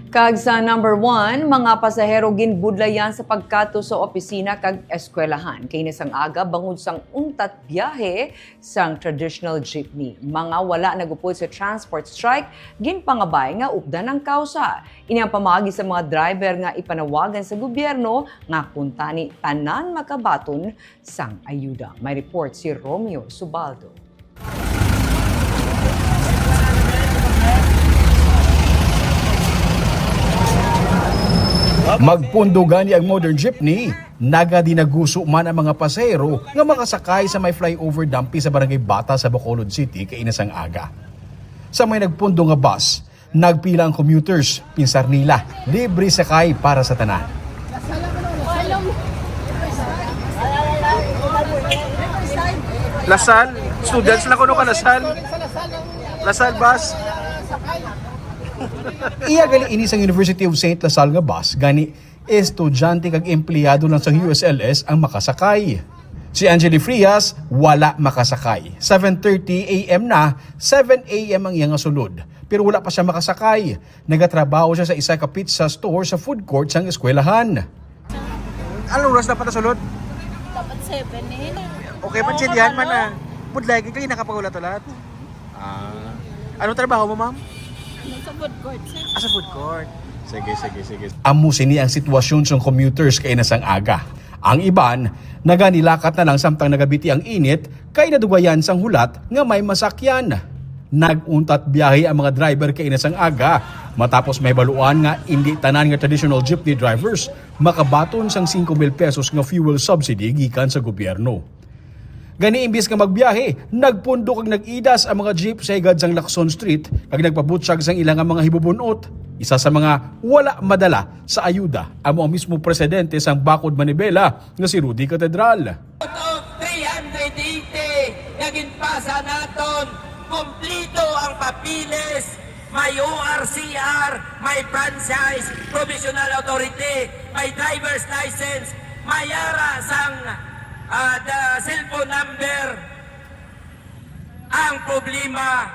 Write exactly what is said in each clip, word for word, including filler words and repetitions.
Kag sa number one, mga pasahero ginbudlayan sa pagkadto sa opisina kag eskwelahan kay sang aga bangod sang untat biyahe sang traditional jeepney. Mga wala nagupod sa transport strike, ginpangabay nga updan ang kausa. Ini ang pamaagi sa mga driver nga ipanawagan sa gobyerno nga kuntani tanan makabaton sang ayuda. May report si Romeo Subaldo. Magpundo gani ang modern jeepney, nagadinaguso man ang mga pasahero nga makasakay sa may flyover dumpy sa Barangay Bata sa Bacolod City kaina sang aga. Sa may nagpundo nga bus, nagpila ang commuters, pinsar nila, libre sakay para sa tanan. Lasal, students lang kuno ka Lasal. Lasal bus. Iya gali ini sang University of Saint Lasal nga bus, gani estudyante kag empleyado lang sang U S L S ang makasakay. Si Angeli Frias wala makasakay. Seven thirty A M na, seven A M ang iya nga sulod, pero wala pa siya makasakay. Nagatrabaho siya sa isa ka pizza store sa food court sang eskwelahan. Anong oras dapat nasulod? Dapat seven eh. Okay, pansindihan man na. Pudlay, kayo nakapag-ulat-ulat? Ah. Anong trabaho mo, ma'am? Ano, sa food court, sir. Ah, sa food court. Sige, sige, sige. Amo sini ang sitwasyon sang commuters kaina sang aga. Ang iban, naganilakat na lang samtang nagabiti ang init, kay nadugayan sang hulat nga may masakyan. Nag-untat biyahe ang mga driver kaina sang aga, matapos mahibaluan nga indi tanan nga traditional jeepney drivers makabaton sang singko mil pesos nga fuel subsidy gikan sa gobyerno. Gani, imbis nga magbiyahe, nagpundo kag nag-idas ang mga jeep sa higad sang Lacson Street kag nagpabutyag sang ila nga mga hibubun-ot. Isa sa mga wala madala sa ayuda amo ang mismo presidente sang Bakod Manibela nga si Rudy Catedral. Out of three hundred eighty nga ginpasa naton, kompleto ang papeles, may O R C R, may franchise, provisional authority, may driver's license, may ara sang, ah, the cellphone number. Ang problema,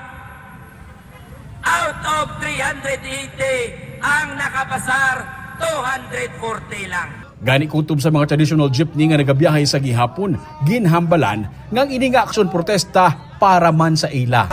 out of three hundred eighty, ang nakapasar, two hundred forty lang. Gani, kutob sa mga traditional jeepney nga nagabiyahe sa gihapon, ginhambalan nga ang ini nga aksyon protesta para man sa ila.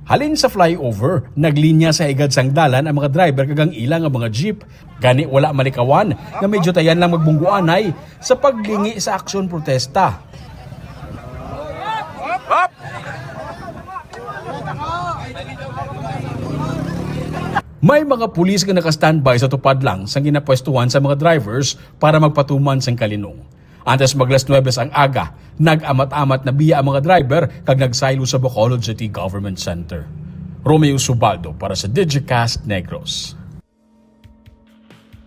Halin sa flyover, naglinya sa higad sang dalan ang mga driver kag ang ila nga mga jeep. Gani, wala malikawan nga medyo tayan lang magbungguanay sa paglingi sa aksyon protesta. May mga pulis nga naka-standby sa tupad lang sang ginapwestuhan sa mga drivers para magpatuman sang kalinong. Antes mag-alas nuwebes ang aga, nag-amat-amat na biya ang mga driver kag nagsaylo sa Bacolod City Government Center. Romeo Subaldo para sa Digicast Negros.